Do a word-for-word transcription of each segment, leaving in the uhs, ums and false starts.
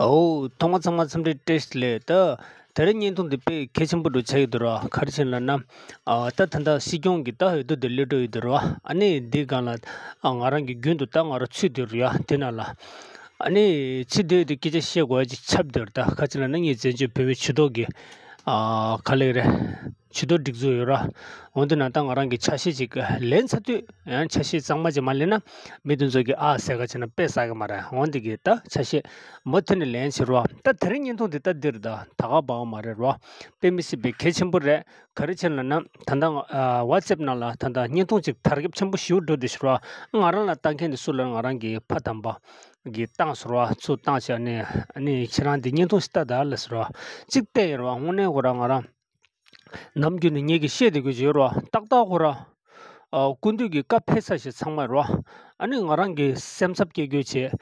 ཨོ། ཐོག་མ་ཚང་མ་འཚམས་འདྲི་བཀྲ་ཤིས་བདེ་ལེགས། ད་དེ་རིང་བརྙན་ཐུང་འདི་དཔེ་གལ་ཆེན་པོ་འདྲ་ཆགས་ཀྱི་འདུག་ར། ག་རེ་བྱས་ལབ་ན། ཨ། ད་ད་ལྟ་སྲིད་སྐྱོང་གི་ད་འོས་བསྡུ་འདི་སླེབས་འགྲོ་ཡི་འདུག་ར། ཨ་ནི་འདི་སྒང་ལ། ཨ། ང་རང་གི་རྒྱུན་དུ་ད་ང་རང་ཚུད་སྡོད་རེད་ཡ། དེ་ནང་ལ། ཨ་ནི་ཚུད་སྡོད་དེ་སྐད་ཆ་བཤད་དགོས་ཡ་ཅིག་ཆགས་བསྡད་རེད། ད་ག་རེ་བྱས་ལབ་ན་ངས་བཙན་བྱོལ་བོད་མིའི་ཇུས་གཏོགས་ཀྱི། ཨ། ག་ལབ་ཀྱི་རེད། ཇུས་གཏོགས་སྒྲིག་འཛུགས་ཡོད་ར། འོན་ཏེ་ན་ད་ང་རང་གི་ཆ་ཤས་ཅིག་ལེན་ཚར་དུས། ཡང་ཆ་ཤས་གཙང་མ་ཅིག་མ་ལེན་ན། མི་དེ་ཚོ་གིས་ཨ་ཟེར་ག་བྱས་ན་དཔེ་བསགས་ཀྱི་མ་རེད། འོན་ཏེ་གི་ད་ཆ་ཤས་མུ་མཐུད་ནས་ལེན་བྱེད་རོགས། ད་དེ་རིང་བརྙན་ཐུང་འདི་ད་འདིར་ད་ད་ག་བ་མ་རེད་རོགས། དཔེ་མི་སྲིད་པའི་གལ་ཆེན་པོ་རེད། ག་རེ་བྱས་ལབ་ན། ད་ལྟ་ཨ་ཝ་ཙེབ་ནང་ལ་ད་ལྟ་བརྙན་ཐུང་ཅིག་དར་ཁྱབ་ཆེན་པོ་ཞེ་པོ་འགྲོ་བསྡད་ཤག་རོགས། ང་རང་ལ་ལྟ་མཁན་དེ་སུ་ལབ་ན་ང་རང་གི་ཕ་དམ་པ་གིས་བཏང་སོང་རོགས། ཚུར་བཏང་བྱས་ནས། ཨ་ནི་ཁྱེད་རང་འདི་བརྙན་ཐུང་ཞིག་ལྟ་ད་ལབ་སོང་རོགས། ཅིག་བལྟས་ཡོད་རོགས། དངོས་གནས་ཁོ་རང་ང་རང་ནམ་རྒྱུན་ནས་ངེད་ཀྱིས་བཤད་བསྡད་དགོས་ཀྱི་ཡོད་རོགས། ཏག་ཏག་ཁོ་རང་། ཨ། སྐུ་མདུན་གྱི་བཀའ་ཕེབས་ས་ཞིག་ཚང་མ་རོགས། ཨ་ནི་ང་རང་གི་སེམས་འཚབ་སྐྱེ་རྒྱུ་བྱས།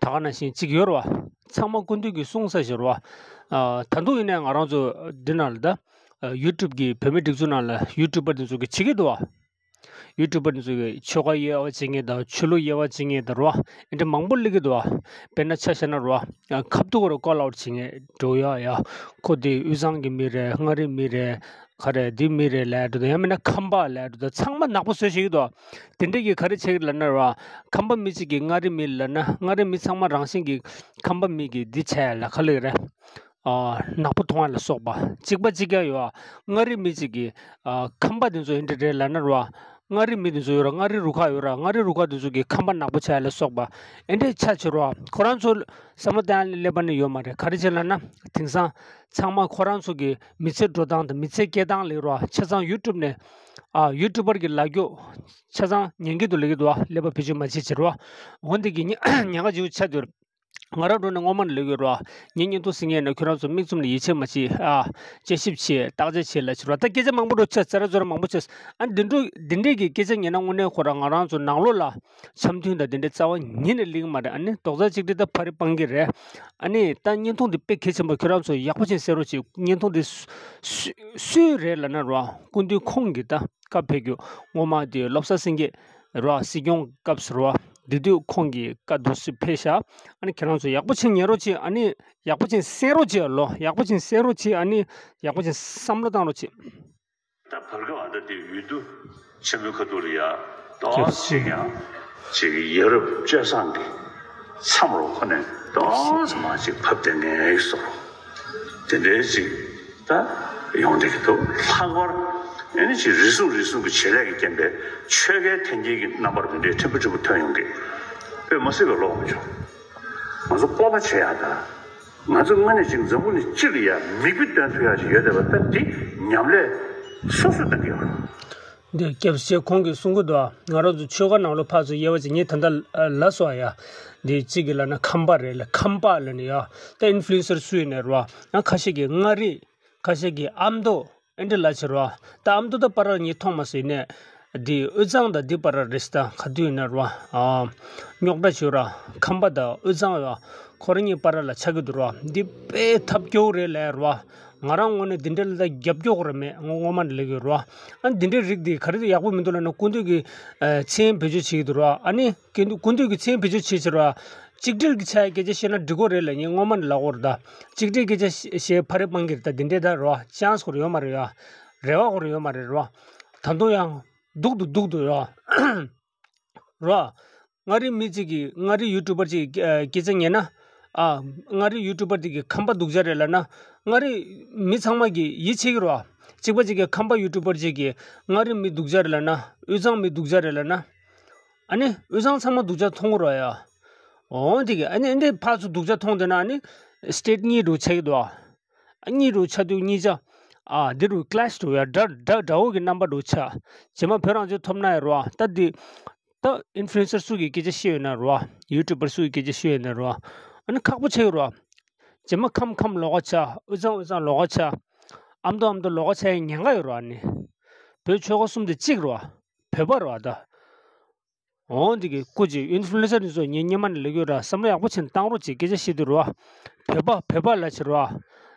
ད་ག་ནང་བཞིན་ཅིག་ཡོད་རོགས། ཚང་མ་སྐུ་མདུན་གྱིས་གསུངས་ས་ཞིག་རོགས། ཨ། ད་དུང་ཡིན་ནའི་ང་རང་ཚོ་འདི་ནང་ལ་ད། ཨ། ཡུ་ཊུབ་ཀྱི་བོད་མི་སྒྲིག་འཛུགས་ནང་ལ་ཡུ་ཊུབ་པར་དེ་ཚོ་གིས་བྱེད་ཀྱི་འདུག་བ། ཡུ་ཊུབ་པར་དེ་ཚོ་གིས་ཆོལ་ཁ་དབྱེ་བ་འབྱེད་མཁན་དང་། ཆོས་ལུགས་དབྱེ་བ་འབྱེད་མཁན་དང་རོ། ཨེ་འདྲ་མང་པོ་སླེབས་ཀྱི་འདུག་བ། དཔེར་ན་ཆ་བཞག་ན་རོ། ཁ་ཐུག་རུ་ཀོལ་ཨའུཊ་བྱེད་མཁན་འདྲ་བོ་ཡོད་ཡ། ཁོ་དེ་དབུས་གཙང་གི་མི་རེད། མངའ་རིས་མི་རེད། ག་རེ་འདི་མི་རེད་ལབ་འདྲ་དང་། ཡང་མིན་ན་ཁམས་པ་ལབ་འདྲ་དང་། ཚང་མ་ནག་པོ་བཟོས་བྱེད་ཀྱི་འདུག་བ། དེ་འདྲས་ཀྱིས་ག་རེ་བྱེད་ཀྱི་ལབ་ན་རོ། ཁམས་པ་མི་གཅིག་གིས་མངའ་རིས་མི་ལབ་ན། མངའ་རིས་མི་ཚང་མ་རང་བཞིན་གྱིས་ཁམས་པ་མི་གིས་འདི་བྱས་ལབ་ག་ལབ་ཀྱི་རེད། ཨ། ནག་པོ་མཐོང་བ་ལ་སོགས་པ། གཅིག་པ་གཅིག་རྐྱང་ཡོད། མངའ་རིས་མི་གཅིག་གིས། ཨ། ཁམས་པ་དེ་ཚོ་ཨེ་འདྲ་རེད་ལབ་ན་རོ། མངའ་རིས་མི་དེ་ཚོ་ཡོད་ར། མངའ་རིས་རུ་ཁག་ཡོད་ར། མངའ་རིས་རུ་ཁག་དེ་ཚོ་གིས་ཁམས་པ་ནག་པོ་བྱས་ལ་སོགས་པ་ཨེ་འདྲས་ཆགས་བྱས་རོ། ཁོ་རང་ཚོ་བསམ་བློ་བཏང་ཡ་ལས་སླ་པོ་ནི་ཡོད་མ་རེད། ག་རེ་བྱས་ལབ་ན། དེང་སང་ཚང་མ་ཁོ་རང་ཚོ་གི་མི་ཚེ་འགྲོ་སྟངས་དང་མི་ཚེ་སྐྱེལ་སྟངས་ལབ་རོ། ཆ་ཚང་ཡུ་ཊུབ་ནས། ཨ། ཡུ་ཊུབ་པར་གྱི་ལབ་རྒྱུ་ཆ་ཚང་ཉན་གྱི་འདུག་ལབ་ཀྱི་འདུག་བ། ཀླད་པ་བེད་སྤྱོད་མ་བྱེད་བྱེད་རོ། འོན་ཏེ་གི་ཉེན་ཁ་ཆེ་པོ་ཆགས་འདུག་ང་རང་འགྲོ་ནས་སྔོན་མ་ནས་ལབ་ཀྱི་ཡོད་རེད་བ། ངའི་བརྙན་ཐུང་གཟིགས་མཁན་ནི་ཁྱོད་རང་ཚོ་མིག་བཙུམ་ནས་ཡིད་ཆེས་མ་བྱེད་ཨ། དཔྱད་ཞིབ་བྱེད། བརྟག་དཔྱད་བྱེད་ལབ་ཀྱི་ཡོད་རེད་བ། ད་སྐད་ཆ་མང་པོ་འདྲ་བོ་ཆགས། ཙ་ར་ཙོ་ར་མང་པོ་ཆགས། ཨ། འདི་འདྲ་འདི་འདྲས་ཀྱི་སྐད་ཆ་ཉན་ན་དངོས་གནས་ཁོ་རང་ང་རང་ཚོ་ནང་ལོགས་ལ་འཆམ་མཐུན་དང་དེ་འདྲའི་རྩ་བ་ཉིད་ནས་སླེབས་ཀྱི་མ་རེད། ཨ་ནི་རྡོག་རྩ་གཅིག་སྒྲིལ་དང་ཕ་རི་སྤང་གི་རེད། ཨ་ནི་ད་བརྙན་ཐུང་འདི་དཔེ་གལ་ཆེན་པོ། ཁྱོད་རང་ཚོ་ཡག་པོ་ཅིག་གསན་རོགས་བྱེད། བརྙན་ཐུང་འདི་སུ་སུ་སུའི་རེད་ལབ་ན་རོ། སྐུ་མདུན་ཁོང་གི་ད་བཀའ་ཕེབས་རྒྱུ་སྔོན་མ་དེ་བློ་བཟང་སེང་གེ་རོ། སྲིད་སྐྱོང་སྐབས་སུ་རོ། དེ་དུས་ཁོང་གི་བཀའ་འདུག་སེ་ཕེབས་ཤག་ཨ་ནི་ཁྱེད་རང་ཚོ་ཡག་པོ་ཅིག་ཉན་རོགས་བྱེད། ཨ་ནི་ཡག་པོ་ཅིག་གསན་རོགས་བྱེད་ལོ། ཡག་པོ་ཅིག་གསན་རོགས་བྱེད། ཨ་ནི་ཡག་པོ་ཅིག་བསམ་བློ་བཏང་རོགས་བྱེད། ད་བར་སྐབས་ཨ་ད་དེ་འོས་བསྡུ་ཆེན་མོའི་ཁ་ཐུག་ལ་ཡ་ཏོག་ཙམ་ཡང་ཅིག་ཡ་རབས་སྤྱོད་བཟང་གི་མཚམས་རོ་ཁོ་ནས་ཏོག་ཙམ་མ་ཅིག་བབས་བསྡད་མཁན་བཟོ་རོ། དེ་འདྲའི་ཅིག་ད་ཡོང་བསྡད་ཀྱི་འདུག་ལྷག་པར་ཨེ་ནི་ཅིག་རེ་ཟུང་རེ་ཟུང་གི་བྱེད་ལས་ཀྱི་རྐྱེན་པས་ཆོལ་ཁའི་འཐེན་འཁྱེར་གྱི་རྣམ་པར་འདི་འདྲའི་ཕྲན་བུ་ཕྲན་བུ་ཐོན་ཡོང་གི། དཔེ་མ་སྲིད་པའི་བློ་ཁོག་ཆེ། ང་ཚོ་སྤོབས་པ་བྱེད་ཡ་ད། ང་ཚོ་དངོས་གནས་ཅིག་འཛམ་བུ་གླིང་སྤྱི་ལ་ཡ་མིག་དཔེ་སྟོན་ཐུབ་ཡ་ཅིག་ཡོད་བསྡད་པ་ད། འདི་ཉམས་ལས་སོ་སོས་གཏང་གི་ཡོད་རེད། འདི་སྐྱབས་རྗེ་ཁོང་གིས་གསུང་གི་འདུག་ང་རང་ཚོ་ཆོལ་ཁ་ནང་ལོགས་ཕར་ཚུར་དབྱེ་བ་ཅིག་ངས་ད་ལྟ་ལབ་སོང་ཡ། འདི་གཅིག་གིས་ལབ་ན་ཁམས་པ་རེད་ལབ། ཁམས་པ་ལབ་ནས་ཡ། ད་ཨིན་ཕུ་ལུ་ཨེན་སར་སུ་ཡིན་ནའི་རེད་བ། ཡང་ཁ་ཤས་ཀྱིས་མངའ་རིས། ཁ་ཤས་ཀྱིས་ཨ་མདོ། ཨེ་འདྲ་ལབ་བྱས་རེད་བ། ད་ཨ་མདོ་དང་སྤ་ར་ངས་མཐོང་མ་སོང་ཡིན་ནའི། འདི་དབུས་གཙང་དང་འདི་སྤ་ར་རེད་ཤག་ད་ག་དུས་ཡིན་ནའི་རེད་བ། ཨ། རྙོག་དྲ་བྱེད་ར། ཁམས་པ་དང་དབུས་གཙང་ཡ། ཁོ་རང་གཉིས་སྤ་ར་ལ་ཆགས་ཀྱི་འདུག་ར། འདི་དཔེ་ཐབས་སྐྱོ་བོ་རེད་ལབ་ར། ང་རང་ངོས་ནས་འདི་འདྲ་ལ་ད་རྒྱབ་སྐྱོར་དགོས་ར་མེད། ངོ་ངོ་མ་ནས་ལབ་ཀྱི་ཡོད་ར། ཨ། འདི་འདྲའི་རིགས་འདི་ག་རེ་ཡག་པོ་མི་འདུག་ལབ་ན། སྐུ་མདུན་གྱིས་ཨ་མཚན་བེད་སྤྱོད་བྱེད་ཀྱི་འདུག་ར། ཨ་ནི་སྐུ་མདུན་སྐུ་མདུན་གྱིས་མཚན་བེད་སྤྱོད་བྱེད་བྱེད་ར། གཅིག་སྒྲིལ་གྱི་ཆ་ཡ་སྐད་ཆ་བཤད་ན་འགྲིག་གི་རེད་ལབ། ངས་ངོ་མ་ནས་ལབ་ཀྱི་ཡོད་ར། ད་གཅིག་སྒྲིལ་སྐད་ཆ་བཤད་བཤད་ཕ་རི་སྤང་གི་རེད། ད་འདི་འདྲའི་ད་ར་ཅན་སི་ཁོ་རང་ཡོད་མ་རེད་ཡ། རེ་བ་ཁོ་རང་ཡོད་མ་རེད་ར། ད་དུང་ཡང་སྡུག་ཏུ་སྡུག་ཏུ་ཡ། ར། མངའ་རིས་མི་གཅིག་གིས་མངའ་རིས་ཡུ་ཊུབ་པར་གཅིག་གིས་སྐད་ཆ་ཉན་ན། ཨ། མངའ་རིས་ཡུ་ཊུབ་པར་དེ་གིས་ཁམས་པ་སྡུག་ཅག་རེད་ལབ་ན། མངའ་རིས་མི་ཚང་མ་གིས་ཡིད་ཆེས་ཀྱི་རེད་བ། གཅིག་པ་གཅིག་གིས་ཁམས་པ་ཡུ་ཊུབ་པར་གཅིག་གིས་མངའ་རིས་མི་སྡུག་ཅག་རེད་ལབ་ན། དབུས་གཙང་མི་སྡུག་ཅག་རེད་ལབ་ན། ཨ་ནི་དབུས་གཙང་ཚང་མ་སྡུག་ཅག་མཐོང་གི་རེད་བ་ཡ། འོ་དེ་གིས་ཨ་ནི་འདི་ཕར་ཚུར་སྡུག་ཅག་མཐོང་བསྡད་ན་ཨ་ནི་སི་ཊེ་ཊི་གཉིས་འདྲ་བོ་ཆགས་ཀྱི་འདུག་བ། གཉིས་རུ་ཆ་དུས་གཉིས་ཆ། ཨ། འདི་རུ་ཀི་ལེ་ཤི་འགྲོ་ཡ། དགྲ་དགྲ་དགྲ་བོ་གི་རྣམ་པ་རུ་ཆ། རྗེས་མ་བོད་རང་བཙན་ཐོབ་ན་ཡ་རུ། ཨ། ད་འདི། ད་ཨིན་ཕུ་ལུ་ཨེན་སར་སུ་གི་སྐད་ཆ་བཤད་ཡོད་ན་རུ། ཡུ་ཊུབ་པར་སུ་གི་སྐད་ཆ་བཤད་ཡོད་ན་རུ། ཨ་ནི་ཁག་པོ་ཆགས་ཀྱི་རུ། རྗེས་མ་ཁམས་ཁམས་ལོགས་ཀ་ཆ། དབུས་གཙང་དབུས་གཙང་ལོགས་ཀ་ཆ། ཨ་མདོ་ཨ་མདོ་ལོགས་ཀ་ཆ་ཡ་ཉེན་ཁ་ཡོད་རུ། ཨ་ནི། བོད་ཆོལ་ཁ་གསུམ་དེ་གཅིག་རུ། བོད་པ་རུ་ད། འོ་འདི་གི་སྐུ་མཁྱེན་ཨིན་ཕུ་ལུ་ཨེན་སར་འདི་ཚོ་ངས་སྔོན་མ་ནས་ལབ་ཀྱི་ཡོད་ར། བསམ་བློ་ཡག་པོ་བྱས་ནས་བཏང་རོགས་བྱེད། སྐད་ཆ་བཤད་དུས་ར། བོད་པ་བོད་པ་ལབ་བྱས་ར།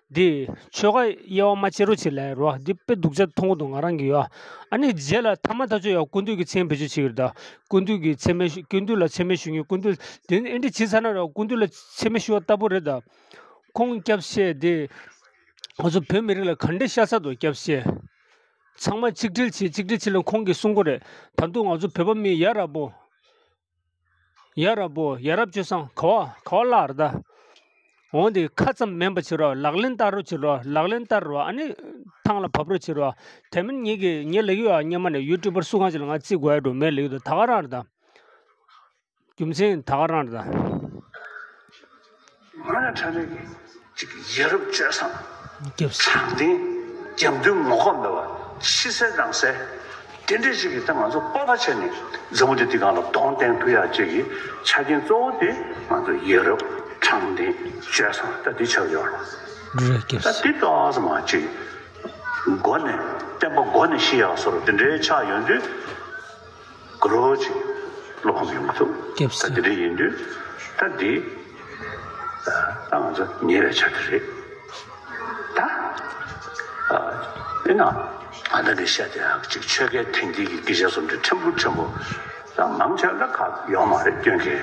འདི་ཆོལ་ཁ་དབྱེ་བ་མ་ཕྱེ་རོགས་བྱེད་ལབ་རོ། འདི་དཔེ་སྡུག་ཅག་མཐོང་གི་འདུག་ང་རང་གི་ཡོ། ཨ་ནི་རྗེས་ལ་ཐ་མ་ཐག་ཆོད་ཡ་སྐུ་མདུན་གྱི་མཚན་བེད་སྤྱོད་བྱེད་ཀྱི་རེད་ད། སྐུ་མདུན་གྱི་མཚན་སྨད་ཞུ། སྐུ་མདུན་ལ་མཚན་སྨད་ཞུ་མཁན། སྐུ་མདུན་དེ་ཨེ་འདྲ་བྱེད་ཚར་ན་ར་སྐུ་མདུན་ལ་མཚན་སྨད་ཞུ་བ་ལྟ་བུ་རེད་ད། ཁོང་སྐྱབས་བཤད་དེ་ང་ཚོ་བོད་མི་རིགས་ལ་ག་འདྲ་ཤ་ཚ་འདུག་སྐྱབས་བཤད། ཚང་མ་ཆིག་སྒྲིལ་བྱེད། ཆིག་སྒྲིལ་བྱེད་ལ་ཁོང་གིས་གསུང་གི་རེད། ད་དུང་ང་ཚོ་བོད་པ་མི་ཡ་རབས་པོ། ཡ་རབས་པོ། ཡ་རབས་སྤྱོད་བཟང་ག་བ་ག་བ་བརླག་རེད་ད། འོང་དེ་ཁ་ཙམ་མིན་པ་བྱེད་རོགས། ལག་ལེན་བསྟར་རོགས་བྱེད་རོགས། ལག་ལེན་བསྟར་རོགས། ཨ་ནི་ཐང་ལ་བབས་རོགས་བྱེད་རོགས། དེ་མིན་ངེད་ཀྱི་ངེད་ལ་ཡོད་ཨ། སྔོན་མ་ནས་ཡུ་ཊུབ་པར་སུ་གང་ཞིག་ལ་ང་རྩིས་དགོས་ཡ་འགྲོ་མེད་ལ་ཡོད་ད། ད་ག་རང་རེད་ད། རྒྱུ་མཚན་ད་ག་རང་རེད་ད། ང་ལ་ཁྲ་ནས་ཅིག་ཡ་རབས་སྤྱོད་བཟང་། སྐྱབས་སུ། དྲང་བདེན། རྒྱབ་མདུན་ངོ་ལྐོག་མེད་པ། ཕྱི་གསལ་ནང་གསལ། དེ་འདྲ་ཞིག་གིས་ད་ང་ཚོ་སྤོབས་པ་བྱས་ནས་འཛམ་བུ་གླིང་འདི་སྒང་ལ་གདོང་བསྟན་ཐུབ་ཡག་ཅིག་གི་ཆ་རྐྱེན་གཙོ་བོ་དེ་ང་ཚོ་ཡ་རབས། དྲང་བདེན། སྤྱོད་བཟང་། ད་འདི་ཆགས་ཡོད་རེད། རེད་སྐྱབས་ད་སུ། འདི་ཏོག་ཙམ་མ་ཅིག་མགོ་ནས་བསྟན་པ་མགོ་ནས་ཤི་ཡག་བཟོ་འདྲ་དེ་འདྲའི་ཆགས་ཡོང་དུས། ག་རོ་ཅིག་བློ་ཕམ་ཡོང་གི་འདུག་སྐྱབས་སུ། ད་དེ་འདྲ་ཡིན་དུས་ད་འདི་ད་ང་ཚོ་ཉེ་བའི་ཆ་དེ་རེད་ད། ཨ་ཡིན་ན་ང་ད་འདི་བཤད་དེ་ཡང་ཅིག་ཆོལ་ཁའི་འཐེན་འཁྱེར་གྱི་སྐད་ཆ་བཟོ་འདྲ་ཕྲན་བུ་ཕྲན་བུ་ད་མང་ཆེ་ད་ཁག་ཡོད་མ་རེད། སྐྱོན་གལ་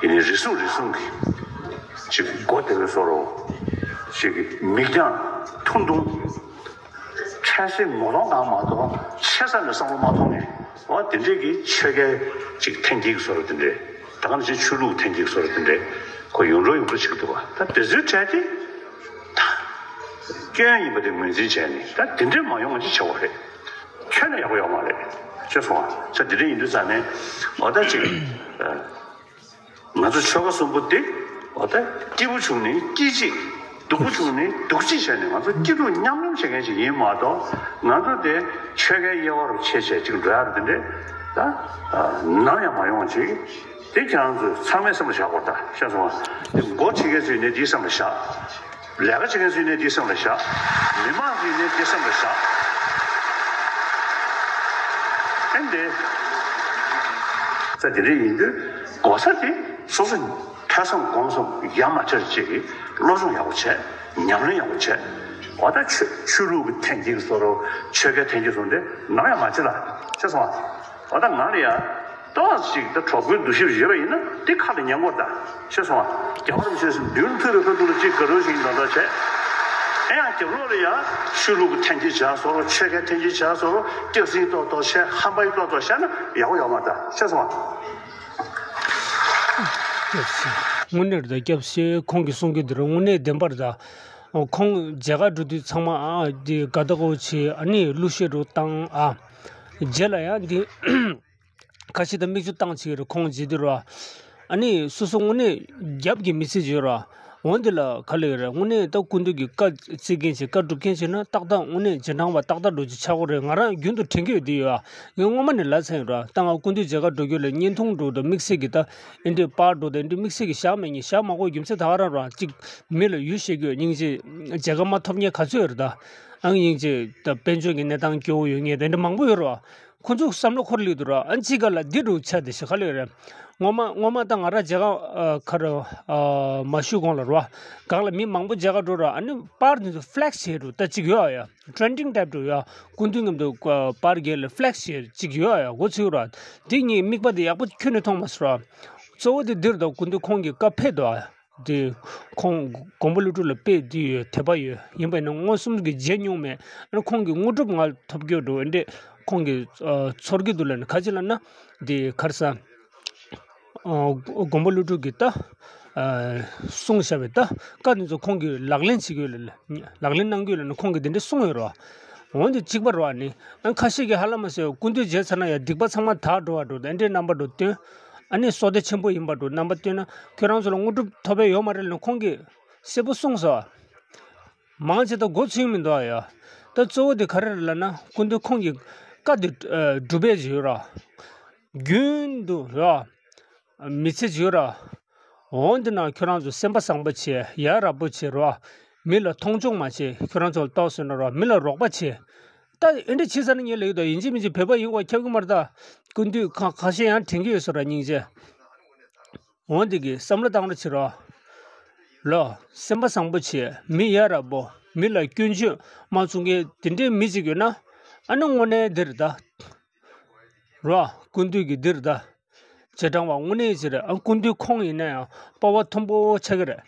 ཡིན་ནའི་རེ་ཟུང་རེ་ཟུང་གི་ཅིག་མགོ་དེ་བས་བཟོ་རོགས་ཅིག་མིག་རྒྱང་ཐུང་ཐུང་། འཕྲལ་སེལ་ངོ་གདོང་གང་མ་གཏོགས་ཆེ་ས་ནས་བསམ་བློ་མ་གཏོང་ནས། འོ་དེ་འདྲས་ཀྱི་ཆོལ་ཁའི་ཅིག་འཐེན་འཁྱེར་གྱི་བཟོ་འདྲ་དེ་འདྲས། ད་ག་ནང་བཞིན་ཆོས་ལུགས་འཐེན་འཁྱེར་གྱི་བཟོ་འདྲ་དེ་འདྲས་ཁོ་ཡོང་འགྲོ་ཡོང་འགྲོ་བྱེད་ཀྱི་འདུག་བ། ད་དེ་ཚོའི་གྲས་དེ་ད་སྐྱོན་ཡིན་པ་དེ་ངོས་འཛིན་བྱས་ནས་ད་དེ་འདྲས་མ་ཡོང་བ་ཅིག་བྱ་བ་རེད། ཁྱོན་ནས་ཡག་པོ་ཡོད་མ་རེད། ཤེས་སོང་བ། ད་དེ་འདྲས་ཡིན་དུས་ཙང་ནས་འོ་ད་ཅིག་ང་ཚོ་ཆོལ་ཁ་གསུམ་པོ་འདི་འོ་ད་སྐྱིད་པོ་བྱུང་ནས་སྐྱིད་ཅིག་སྡུག་པོ་བྱུང་ནས་སྡུག་ཅིག་བྱས་ནས་ང་ཚོ་སྐྱིད་སྡུག་མཉམ་མྱོང་བྱེད་མཁན་ཞིག་ཡིན་མ་གཏོགས། ང་ཚོ་དེ་ཆོལ་ཁའི་དབྱེ་བ་རུ་ཕྱེ་བྱས་ཅིག་འགྲོ་ཡག་དེ་འདྲས་ད་ནམ་ཡང་མ་ཡོང་བ་ཅིག་དེ་ཁྱེད་རང་ཚོས་ཚང་མས་སེམས་ལ་བཞག་དགོས། ད་ཤེས་སོང་བ། དེ་མགོ་ཁྲིད་མཁན་ཚོས་ནི་དེའི་སེམས་ལ་བཞག་ལས་ཀ་བྱེད་མཁན་ཚོས་ནི་དེའི་སེམས་ལ་བཞག་མི་མང་ཚོས་ནི་དེའི་སེམས་ལ་བཞག་ཨེ་འདི་ས་དེ་འདྲས་ཡིན་དུས་གོ་ས་དེ་སོ་སོ་ཐོས་བསམ་སྒོམ་གསུམ་ཡ་མ་བྱེད་ཅིག་གིས་སློབ་སྦྱོང་ཡག་པོ་བྱས། ཉམས་ལེན་ཡག་པོ་བྱས། འོ་ད་ཆོས་ཆོས་ལུགས་ཀྱི་འཐེན་འཁྱེར་བཟོ་འདྲ་ཆོལ་ཁའི་འཐེན་འཁྱེར་བཟོ་འདྲ་ནམ་ཡང་མ་བྱེད་ལ། ཤེས་སོང་བ། འོ་ད་ང་ལ་ཡ་ཏོག་ཙམ་ཅིག་ད་གྲོགས་པོའི་འདུ་ཤེས་ཡོད་པ་ཡིན་ན་དེ་ཁ་ལ་ཉན་དགོས་ད། ཤེས་སོང་བ། རྒྱལ་བ་རིན་པོ་ཆེས་མདུན་ཐུག་པའི་ཁ་ཐུག་ལ་ཅིག་དགའ་རོགས་ཤིག་ཡིན་ད་ད་བྱས། ཨེ་ཡང་རྒྱབ་ལོགས་ལ་ཡ་ཆོས་ལུགས་ཀྱི་འཐེན་འཁྱེར་བྱས་བཟོ་འདྲ་ཆོལ་ཁའི་འཐེན་འཁྱེར་བྱས་བཟོ་འདྲ་སྐྱག་རྫུན་ཏོག་ཏོག་བཤད། ཧམ་པ་ཡི་ཏོག་ཏོག་བཤད་ན་ཡག་པོ་ཡོད་མ་རེད་ད། ཤེས་སོང་བ། སྐྱབས་སུ། དངོས་གནས་རེད་ད། སྐྱབས་སུ་ཁོང་གིས་གསུང་གི་འདི་རུ་དངོས་གནས་བདེན་པ་རེད་ད། ཁོང་མཇལ་ཁ་འགྲོ་དུས་ཚང་མ་ཨ་འདི་དགའ་ད་གོ་ཆེ། ཨ་ནི་གླུ་གཞས་རུ་བཏང་ཨ། རྗེས་ལ་ཡང་འདི་ཁ་ཤས་དང་མིག་ཆུ་བཏང་བྱེད་ཀྱི་རུ་ཁོང་བརྗེད་དུས་རུ། ཨ་ནི་སོ་སོ་དངོས་གནས་རྒྱབ་ཀྱི་མི་ཚེ་བརྗོད་རུ། འོན་ཏེ་ལ་ག་ལེ་རེད། དངོས་གནས་ད་སྐུ་མདུན་གྱི་བཀའ་བརྩི་མཁན་བྱེད། བཀའ་སྒྲུབ་མཁན་བྱེད་ན་ཏག་ཏག་དངོས་གནས་རྗེས་འབྲང་བ་ཏག་ཏག་འགྲོ་རྒྱུ་ཆགས་ཀྱི་རེད། ང་རང་རྒྱུན་དུ་དྲན་གྱི་ཡོད་དེ་ཡོད་ཨ། ངས་སྔོན་མ་ནས་ལབ་ཚར་ཡོད་ར། ད་ང་སྐུ་མདུན་མཇལ་ཁ་འགྲོ་རྒྱུ་ལ་བརྙན་ཐུང་འགྲོ་དང་དམིགས་བསལ་གྱི་ད་ཨེ་འདྲའི་པར་འགྲོ་དང་ཨེ་འདྲའི་དམིགས་བསལ་གྱི་བཞག་མེད། ངས་བཞག་མ་དགོས་རྒྱུ་མཚན་ད་ག་རང་ར། གཅིག་མི་ལ་ཡུལ་བཤད་རྒྱུ་སྙིང་རྗེ། མཇལ་ཁ་མ་ཐོབ་མཁན་ག་ཚོད་ཡོད་རེད་ད། ཨང་སྙིང་རྗེ་ད་དཔལ་འབྱོར་གྱི་གནས་སྟངས་སྐྱོ་བོ་ཡོད་མཁན་དེ་འདྲ་མང་པོ་ཡོད་རེད་བ། ཁོ་ཚོ་བསམ་བློ་འཁོར་ལུས་འདུག་ར། ཨ་ནི་གཅིག་ག་ལ་འདི་འདྲ་ཆགས་བསྡད་ཤག་ག་ལེ་རེད། ངོ་མ་ངོ་མ་ད་ང་རང་མཇལ་ཁ་ཨ་ཁ་ར་ཨ་མ་ཞུས་གོང་ལ་རེད་བ། སྒང་ལ་མི་མང་པོ་མཇལ་ཁ་འགྲོ་ར། ཨ་ནི་པར་འདི་ཚོ་ཕི་ལེག་སི་བྱེད་འགྲོ་ད་གཅིག་ཡོད་ཨ་ཡ། ཊྲེན་ཌིང་ཊའིབ་འགྲོ་ཡ། སྐུ་མདུན་མཉམ་དུ་པར་རྒྱབ་ལ་ཕི་ལེག་སི་བྱེད་གཅིག་ཡོད་ཨ་ཡ། འགོ་ཚུགས་ར། འདི་ངས་དམིགས་པ་འདི་ཡག་པོ་ཁྱོན་ནས་མཐོང་མ་སོང་ར། གཙོ་བོ་འདི་འདིར་ད་སྐུ་མདུན་ཁོང་གི་བཀའ་ཕེབས་འདུག་ཨ། དེ་ཁོང་དགོན་པ་ཀླུ་སྒྲུབ་ལ་དཔེ་འདི་ཡོད། དད་པ་ཡོད། ཡིན་པས་ན་མངོན་སུམ་གྱི་མཇལ་མྱོང་མེད། ཨ་ནི་ཁོང་གི་དངོས་གྲུབ་ང་ཐོབ་རྒྱུ་འགྲོ་འདྲེ་ཁོང་གི་ཨ་ཚོར་གྱི་འདུག་ལབ་ནས་ག་ཅི་ལབ་ན། དེ་ཁར་ས་ཨ་དགོན་པ་ཀླུ་སྒྲུབ་ཀྱི་ད་ཨ་གསུངས་བཞག་པའི་ད་བཀའ་འདི་ཚོ་ཁོང་གིས་ལག་ལེན་བྱེད་ཀྱི་ཡོད་ལ་ལག་ལེན་གནང་གི་ཡོད་ལབ་ནས་ཁོང་གིས་དེ་འདྲ་གསུངས་ཡོད་རེད་བ། འོན་ཏེ་གཅིག་པ་རེད་བ། ནི་ཨ་ཁ་ཤས་ཀྱིས་ཧ་ལམ་མ་ཟེར་སྐུ་མདུན་མཇལ་ཚར་ན་ཡང་སྡིག་པ་ཚང་མ་དག་འགྲོ་བ་འགྲོ་དེ་འདྲའི་རྣམ་པ་འགྲོ་སྟོན། ཨ་ནི་བསོད་བདེ་ཆེན་པོ་ཡིན་པ་འགྲོ་རྣམ་པ་སྟོན་ན་ཁྱོད་རང་ཚོ་ལ་དངོས་གྲུབ་ཐོབ་པའི་ཡོད་མ་རེད་ལབ་ནས་ཁོང་གིས་གསལ་པོ་གསུངས་སོང་། མང་ཆེ་ད་མགོ་ཚོས་མི་འདུག་ཨ་ཡ། ད་གཙོ་བོ་དེ་ག་རེ་རེད་ལབ་ན་སྐུ་མདུན་ཁོང་གི་བཀའ་དེ་ཨ་སྒྲུབ་པའི་བརྗོད་ར། རྒྱུན་དུ་ར། མི་ཚེ་བརྗོད་ར། འོན་ཏེ་ན་ཁྱོད་རང་ཚོ་སེམས་པ་བཟང་པོ་བྱེད། ཡ་རབས་པོ་བྱེད་ར། མི་ལ་མཐོང་ཆུང་མ་བྱེད། ཁྱོད་རང་ཚོ་ལ་ལྟོས་ཟེར་ན་ར་མི་ལ་རོགས་པ་བྱེད། ད་ཨེ་འདྲ་བྱེད་ས་ནི་ངས་ལབ་ཡོད་ད། ཡིན་གཅིག་མིན་གཅིག་བོད་པ་ཡིན་དགོས་ཁྱབ་གི་མ་རེད་ད། སྐུ་མདུན་ཁ་ཁ་ཤས་ཡང་དྲན་གྱི་ཡོད་ས་ར་སྙིང་རྗེ། འོན་ཏེ་གི་བསམ་བློ་བཏང་རོགས་བྱེད་རོགས། ལོ། སེམས་པ་བཟང་པོ་བྱེད། མི་ཡ་རབས་པོ། མི་ལ་སྐྱོན་བརྗོད་མ་བྱུང་མཁན་དེ་འདྲའི་མི་ཅིག་ཡོད་ན། ཨ་ནི་དངོས་གནས་འདིར་ད། རོ། སྐུ་མདུན་གྱི་འདིར་ད། རྗེས་འབྲང་བ་དངོས་གནས་ཅིག་རེད། ཨ། སྐུ་མདུན་ཁོང་ཡིན་ན་ཡང་སྤོབས་པ་མཐོན་པོ་ཆགས་ཀྱི་རེད།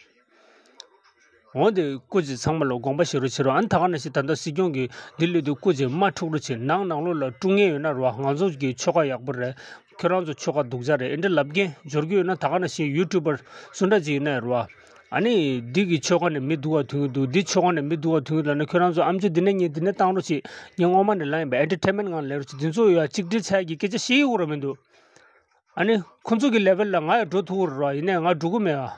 འོན་ཏེ་སྐུ་མཁྱེན་ཚང་མ་ལ་དགོངས་པ་བཞེས་རོགས་བྱེད་རོགས། ཨ་ནི་ད་ག་ནང་བཞིན་ད་ལྟ་སྲིད་སྐྱོང་གིས་འདི་སླེབས་དུས་སྐུ་མཁྱེན་མ་འཁྲུག་རོགས་བྱེད། ནང་ནང་ལོགས་ལ་དཀྲུག་མཁན་ཡོད་ན་རོ། ང་ཚོ་གི་ཆོལ་ཁ་ཡག་པོ་རེད། ཁྱོད་རང་ཚོ་ཆོལ་ཁ་སྡུག་ཅག་རེད། ཨེ་འདྲ་ལབ་མཁན་འབྱོར་གྱི་ཡོད་ན། ད་ག་ནང་བཞིན་ཡུ་ཊུབ་པར་སུ་འདྲ་ཅིག་ཡིན་ན་རོ། ཨ་ནི་འདི་གི་ཆོལ་ཁ་ནས་མི་སྡུག་པ་ཐོན་གྱི་འདུག་འདི་ཆོལ་ཁ་ནས་མི་སྡུག་པ་ཐོན་གྱི་འདུག་ལབ་ན། ཁྱོད་རང་ཚོ་ཨམ་ཅོག་འདི་ནས་ཉན། འདི་ནས་བཏང་རོགས་བྱེད། ངས་སྔོན་མ་ནས་ལབ་ཡིན་པ། ཨེན་ཊར་ཊེན་མེན་ཊི་ངང་ལས་རོགས་བྱེད། འདི་ཚོ་ཡོད་ཡ་གཅིག་སྒྲིལ་ཆགས་ཀྱི་སྐད་ཆ་བཤད་ཀྱི་ཡོད་ར་མི་འདུག་ཨ་ནི་ཁོ་ཚོ་གི་ལེ་ཝལ་ལ་ང་ཡང་འགྲོ་ཐུབ་ཀྱི་རེད་ར། ཡིན་ནའི་ང་འགྲོ་གི་མེད་ཨ།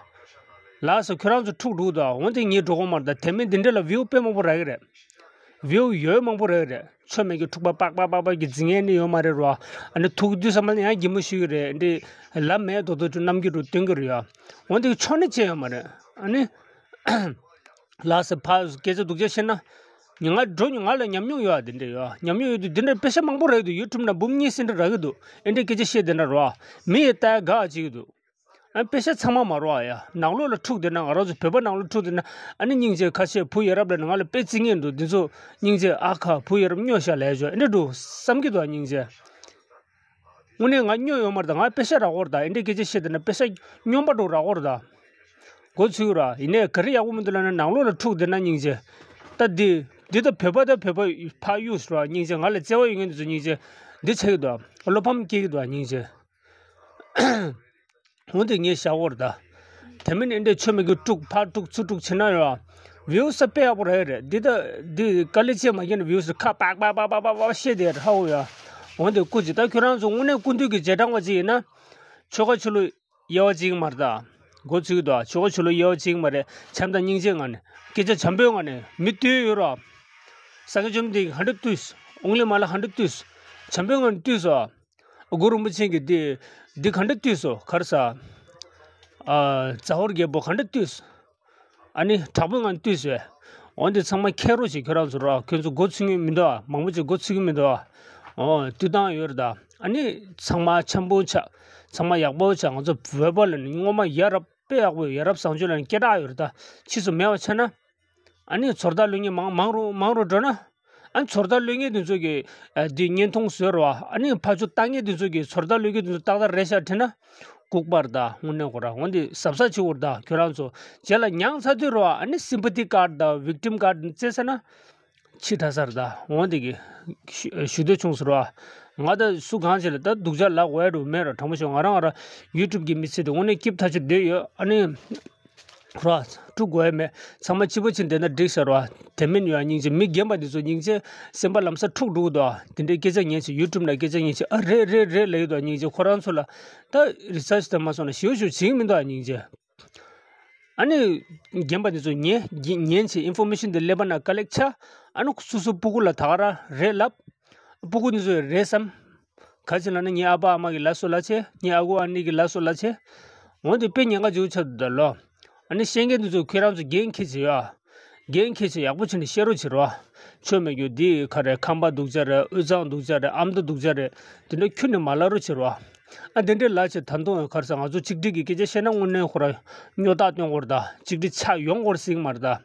ལགས་སོ། ཁྱོད་རང་ཚོ་འཁྲུག་འགྲོ་གི་འདུག་འོན་ཏེ་ངས་འགྲོ་གི་མ་རེད་ད། དེ་མིན་འདི་འདྲ་ལ་བིའུ་དཔེ་མང་པོ་རག་གི་རེད། བིའུ་ཡོད་མང་པོ་རག་གི་རེད། ཆོ་མེད་ཀྱི་འཁྲུག་པ་པག་པག་པག་པག་གི་འཛིང་ཡས་ནི་ཡོད་མ་རེད་ར། ཨ་ནི་ཐུག་དུས་ཙམ་པ་ལ་ཡང་གད་མོ་ཤོར་གི་རེད། འདི་ལབ་མེད་དོ་དོ་ཅུ་རྣམ་འགྱུར་རུ་སྟོན་གི་རེད་ཡ། འོན་ཏེ་ཆོ་ནི་ཅི་ཡོད་མ་རེད། ཨ་ནི། ལགས་སོ། ཕ་སྐད་ཆ་སྡུག་ཅག་བཤད་ན། ང་འགྲོ་མྱོང་། ང་ལ་ཉམས་མྱོང་ཡོད་ཨ། དེ་འདྲ་ཡོད། ཉམས་མྱོང་ཡོད་དུས་འདི་འདྲ་དཔེ་ཆ་མང་པོ་རག་གི་འདུག་ཡུ་ཊུབ་ནང་འབུམ་གཉིས་གསུམ་འདྲ་རག་གི་འདུག་ཨེ་འདྲའི་སྐད་ཆ་བཤད་དེ་འདྲ་རོ། མི་ཡི་ལྟ་དགའ་བྱེད་ཀྱི་འདུག་ཨ། དཔེ་ཆ་ཚང་མ་མ་རོ་ཨ་ཡ། ནང་ལོགས་ལ་འཁྲུག་དེ་ན། ང་རང་ཚོ་བོད་པ་ནང་ལོགས་འཁྲུག་དེ་ན། ཨ་ནི་སྙིང་རྗེ། ཁ་ཤས་བུ་ཡ་རབས་ལ་ང་ལ་དཔེ་བརྩི་ངེས་འདུག་འདི་ཚོ་སྙིང་རྗེ། ཨ་ཁ། བུ་ཡ་རབས་སྨྱོ་ཤ་ལས་བྱོས། ཨེ་འདྲ་འདུག་བསམ་གྱི་འདུག་ཨ། སྙིང་རྗེ། དངོས་གནས་ང་སྨྱོ་ཡོད་མ་རེད་ད། ང་དཔེ་ཆ་རག་གོ་རེད་ད། ཨེ་འདྲའི་སྐད་ཆ་བཤད་དེ་ན་དཔེ་ཆ་སྨྱོན་པ་འདྲ་རག་གོ་རེད་ད། མགོ་ཚོས་ར། ཡིན་ནའི་ག་རེ་ཡག་པོ་མི་འདུག་ལབ་ན། ནང་ལོགས་ལ་འཁྲུག་དེ་ན་སྙིང་རྗེ། ད་འདི་འདི་ད་བོད་པ་ད་བོད་པ་ཕར་གཡུགས་ར། སྙིང་རྗེ། ང་ལ་བརྩེ་བ་ཡོད་མཁན་དེ་ཚོ་སྙིང་རྗེ། འདི་ཆགས་ཀྱི་འདུག་བློ་ཕམ་སྐྱེ་གི་འདུག་སྙིང་རྗེ། འོན་ཏེ་ངས་བཞག་གོ་རེད་ད། དེ་མིན་ཨེ་འདྲའི་ཆོ་མེད་ཀྱི་དཀྲུག་ཕར་དཀྲུག་ཚུར་དཀྲུག་བྱེད་ན་ཡ། བིའུ་ས་དཔེ་ཡག་པོ་རག་གི་རེད། འདི་ད་འདི་དཀའ་ལས་བྱེད་མ་ཁྱེར་ན་བིའུ་ས་ཁ་པག་པག་པག་པག་པག་པག་བཤད་དེ་ཧ་གོ་ཡ། འོན་ཏེ་སྐུ་མཁྱེན། ད་ཁྱོད་རང་ཚོ་དངོས་གནས་སྐུ་མདུན་གྱི་རྗེས་འབྲང་བ་ཅིག་ཡིན་ན། ཆོལ་ཁ་ཆོས་ལུགས་དབྱེ་བ་ཕྱེ་གི་མ་རེད་ད། མགོ་ཚོས་ཀྱི་འདུག་ཆོལ་ཁ་ཆོས་ལུགས་དབྱེ་བ་ཕྱེ་གི་མ་རེད། བྱམས་དང་སྙིང་རྗེའི་ངང་ནས། སྐད་ཆ་བྱམས་པོའི་ངང་ནས། མི་བཏུལ་ཡོད་ར། ས་སྐྱ་བཅོམ་ལྡན་གྱིས་ག་འདྲ་བཏུལ། ཨོང་ལི་མ་ལ་ག་འདྲ་བཏུལ། བྱམས་པོའི་ངང་ནས་བཏུལ་སོང་། གུ་རུ་རིན་པོ་ཆེ་གིས་འདི་འདི་ག་འདྲ་བཏུལ་སོང་། ག་རེ་ཟ། ཨ། ཟ་ཧོར་རྒྱལ་པོ་ག་འདྲ་བཏུལ་སོང་། ཨ་ནི་དྲག་པོའི་ངང་བཏུལ་ཟེར། འོན་ཏེ་ཚང་མ་མཁྱེན་རོགས་བྱེད། ཁྱོད་རང་ཚོ་ར། ཁྱོད་ཚོ་མགོ་ཚོས་མཁན་མི་འདུག་ཨ། མང་པོ་ཅིག་མགོ་ཚོས་ཀྱི་མི་འདུག་ཨ། འོ། བཏུལ་སྟངས་ཡོད་རེད་ད། ཨ་ནི་ཚང་མ་འཆམ་པོ་ཆགས། ཚང་མ་ཡག་པོ་ཆགས། ང་ཚོ་བོད་པ་ལ་ནི་སྔོན་མ་ཡ་རབས་དཔེ་ཡག་པོ་ཡོད། ཡ་རབས་བཟང་སྤྱོད་ལ་ནི་སྐད་གྲགས་ཡོད་རེད་ད། ཕྱིས་སུ་མེད་པ་ཆགས་ན། ཨ་ནི་ཚོར་བརྡ་གློད་མཁན་མང་མང་རུ་མང་རུ་འགྲོ་ན། ཨ་ནི་ཚོར་བརྡ་གློད་མཁན་དེ་ཚོ་གིས། ཨ། འདི་བརྙན་ཐུང་བཟོས་རོ། ཨ་ནི་ཕར་ཚུར་ལྟ་མཁན་དེ་ཚོ་གིས་ཚོར་བརྡ་གློད་མཁན་དེ་ཚོ་ཏག་ཏག་རེད་ཤག་དྲན་ན། ལྐུགས་པ་རེད་ད། དངོས་གནས་ཁོ་ར། འོན་ཏེ་གཟབ་གཟབ་བྱེད་དགོས་རེད་ད། ཁྱོད་རང་ཚོ་རྗེས་ལ་མྱངས་ཚར་དུས་རོ། ཨ་ནི་སིམ་པ་ཐི་ཀཱར་ཌི་དང་ཝིག་ཊིམ་ཀཱར་ཌི་བཙལ་ཟེར་ན། ཕྱི་དྲགས་ས་རེད་ད། འོན་ཏེ་གི་ཞུ་ཞུ་འདོད་བྱུང་ཟེར་བ། ང་ད་སུ་གང་ཞིག་ལ་ད་སྡུག་ཅག་ལབ་དགོས་ཡ་འགྲོ་མེད་ར། དྲང་པོ་ཞུ། ང་རང་ང་རང་ཡུ་ཊུབ་གི་མི་ཚེ་དེ་དངོས་གནས་སྐྱིད་ཐག་ཆོད་བསྡད་ཡོད། ཨ་ནི་ར། དཀྲུག་དགོས་ཡ་མེད། ཚང་མ་གཅིག་པ་ཅིག་བསྡད་ན་འགྲིག་ཟེར་བ། དེ་མིན་ཡོད་ཨ། སྙིང་རྗེ། མི་རྒན་པ་འདི་ཚོ་སྙིང་རྗེ། སེམས་པ་ལམ་སང་འཁྲུག་འགྲོ་གི་འདུག་ཨ། དེ་འདྲའི་སྐད་ཆ་ཉན་ཞིག་ཡུ་ཊུབ་ནང་སྐད་ཆ་ཉན་ཞིག་ཨ། རེད་རེད་རེད་ལབ་ཡོད་དོ། སྙིང་རྗེ། ཁོ་རང་ཚོ་ལ་ད་རི་སར་ཆི་དང་མ་སོང་ན་ཞེ་པོ་ཞེ་པོ་བྱེད་ཀྱི་མི་འདུག་ཨ། སྙིང་རྗེ། ཨ་ནི་རྒན་པ་འདི་ཚོ་ཉན་ཉན་ཉན་བྱས་ཨིན་ཕོར་མེ་ཤན་འདི་ཀླད་པ་ནང་ཀ་ལེག་ཆགས། ཨ་ནི་སོ་སོ་སྤུ་གུ་ལ་ད་ག་རང་རེད་ལབ། སྤུ་གུ་འདི་ཚོ་རེད་བསམ། ག་ཅི་ལབ་ན་ངའི་ཨ་ཕ་ཨ་མ་གིས་ལབ་སོང་ལབ་བྱས། ངའི་ཨ་ཁུ་ཨ་ནེ་གིས་ལབ་སོང་ལབ་བྱས། འོན་ཏེ་དཔེ་ཉེན་ཁ་ཆེ་པོ་ཆགས་འདུག་ད་ལོ། ཨ་ནི་བཤད་མཁན་འདི་ཚོ་ཁྱེད་རང་ཚོ་འགན་འཁྱེར་བྱས་ཡོད་ཨ། འགན་འཁྱེར་བྱས་ཡག་པོ་བྱས་ནས་བཤད་རོགས་བྱེད་རོགས། ཆོ་མེད་རྒྱུ་འདི་ག་རེ། ཁམས་པ་སྡུག་ཅག་རེད། དབུས་གཙང་སྡུག་ཅག་རེད། ཨ་མདོ་སྡུག་ཅག་རེད། དེ་འདྲ་ཁྱོན་ནས་མ་ལབ་རོགས་བྱེད་རོགས། ཨ། དེ་འདྲའི་ལབ་བྱས་ད་དུང་ག་རེ་ཟ། ང་ཚོ་གཅིག་སྒྲིལ་གྱི་སྐད་ཆ་བཤད་ན་དངོས་གནས་ཁོ་རང་སྨྱོ་རྟགས་སྟོན་དགོས་རེད་ད། གཅིག་སྒྲིལ་ཆགས་ཡོང་དགོས་རེད་ཟེར་གྱི་མ་རེད་ད།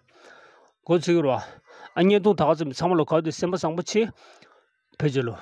མགོ་ཚོས་ཀྱི་རེད་བ། ཨ། བརྙན་ཐུང་ད་ག་ཙམ། ཚང་མ་ལ་ག་དུས་སེམས་པ་བཟང་པོ་བྱེད། བོད་རྒྱལ་ལོ།